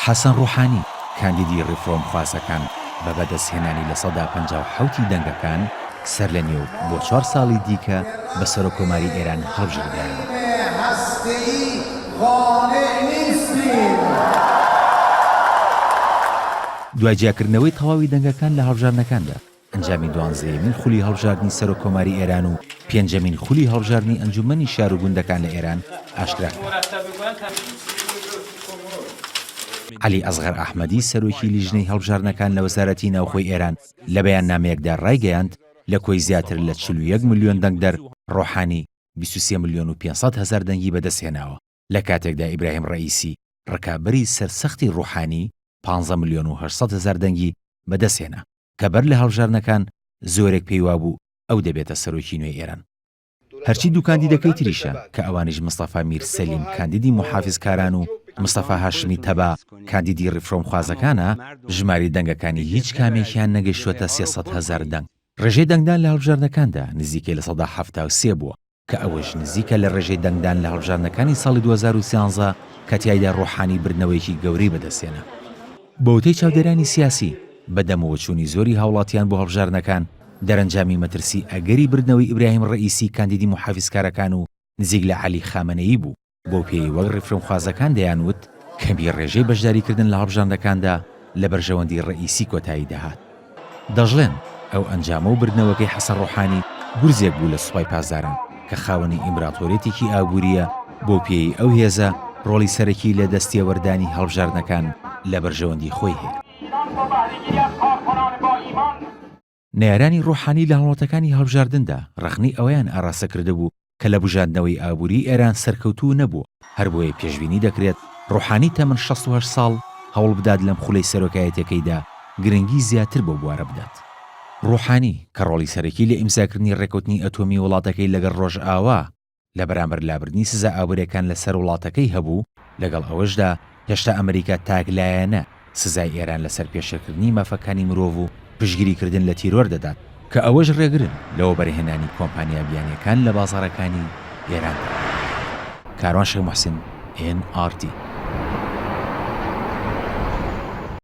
حەسەن ڕوحانی، کاندیدی ڕیفرۆمخوازەکان بە بەدەستهێنانی 57% ی دەنگەکان، سەرلەنوێ و بۆ چوار ساڵی دیکە بە سەرۆککۆماری ئێران هەڵبژێردرایەوە. دوای جیاکردنەوەی تەواوی دەنگەکان لە هەڵبژاردنەکاندا، ئەنجامی دوانزەیەمین خولی هەڵبژاردنی سەرۆککۆماری ئێران و پێنجەمین خولی هەڵبژاردنی ئەنجوومەنی شار و گوندەکان لە ئێران ئاشکرا کرا. عەلی ئەسغەر ئەحمەدی سەرۆکی لیژنەی هەڵبژاردنەکان لە وەزارەتی ناوخۆی ئێران لە بەیاننامەیەکدا ڕایگەیاند، لە کۆی زیاتر لە 41 ملیۆن دەنگدەر، ڕۆحانی 23 ملیۆن و 500 هەزار دەنگی بەدەستهێناوە، لە کاتێکدا ئیبراهیم ڕەئیسی ڕکابەری سەرسەختی ڕوحانی 15 ملیۆن و 800 هەزار دەنگی بەدەستهێنا، کە بەر لە هەڵبژاردنەکان زۆرێک پێیوابوو ئەو دەبێتە سەرۆکی نوێی ئێران. هەرچی دوو کاندیدەکەی تریشە کە ئەوانیش مستەفا میر سەلیم کاندیدی موحافیزکاران و مستەفا هاشمی تەبا کاندیدی ڕیفرۆمخوازەکانە، ژمارەی دەنگەکانی هیچ کامێکیان نەگەیشتووەتە 300 هەزار دەنگ. ڕێژەی دەنگدان لە هەڵبژاردنەکاندا نزیکەی 73% بووە، کە ئەوەش نزیکە لە ڕێژەی دەنگدان لە هەڵبژاردنەکانی ساڵی 2013 کە تیایدا ڕۆحانی بردنەوەیەکی گەورەی بەدەستهێنا. بە وتەی چاودێرانی سیاسی، بە دەمەوەچوونی زۆری هاوڵاتیان بۆ هەڵبژاردنەکان، دەرەنجامی مەترسی ئەگەری بردنەوەی ئیبراهیم ڕەئیسی کاندیدی موحافیزکارەکان و نزیک لە عەلی خامەنەیی بوو، بەو پێیەی وەک ڕیفرۆمخوازەکان دەیانوت، کەمی ڕێژەی بەشداریکردن لە هەڵبژاردنەکاندا لە بەرژەوەندی ڕەئیسی کۆتایی دەهات. دەشڵێن، ئەو ئەنجامە و بردنەوەکەی حەسەن ڕۆحانی گورزێک بوو لە سوپای پاسداران کە خاوەنی ئیمبراتۆریەتێکی ئابوورییە، بەو پێیەی ئەو هێزە ڕۆڵی سەرەکی لە دەستێوەردانی هەڵبژاردنەکان لە بەرژەوەندی خۆی هەیە. نەیارانی ڕۆحانی لە هەڵمەتەکانی هەڵبژاردندا ڕەخنەی ئەوەیان ئاراستە کردبوو کە لە بوژاندنەوەی ئابووریی ئێران سەرکەوتوو نەبووە، هەربۆیە پێشبینی دەکرێت ڕۆحانی تەمەن 68 ساڵ هەوڵ بدات لەم خولەی سەرۆکایەتیەکەیدا گرنگی زیاتر بەو بوارە بدات. ڕۆحانی، کە ڕۆڵی سەرەکی لە ئیمزاکردنی ڕێککەوتنی ئەتۆمی وڵاتەکەی لەگەڵ ڕۆژئاوا لە بەرامبەر لابردنی سزا ئابوورێکان لە سەر وڵاتەکەی هەبوو، لەگەڵ ئەوەشدا هێشتا ئەمریکا تاکلایەنە سزای ئێران لەسەر پێشێلکردنی مافەکانی مرۆڤ و پشتگیریکردن لە تیرۆر دەدات، کە ئەوەش ڕێگرن لە وەبەرهێنانی کۆمپانیا بیانییەکان لە بازاڕەکانی ئێراندا. کاروان شێخ موحسین، ئێن ئاڕ تی.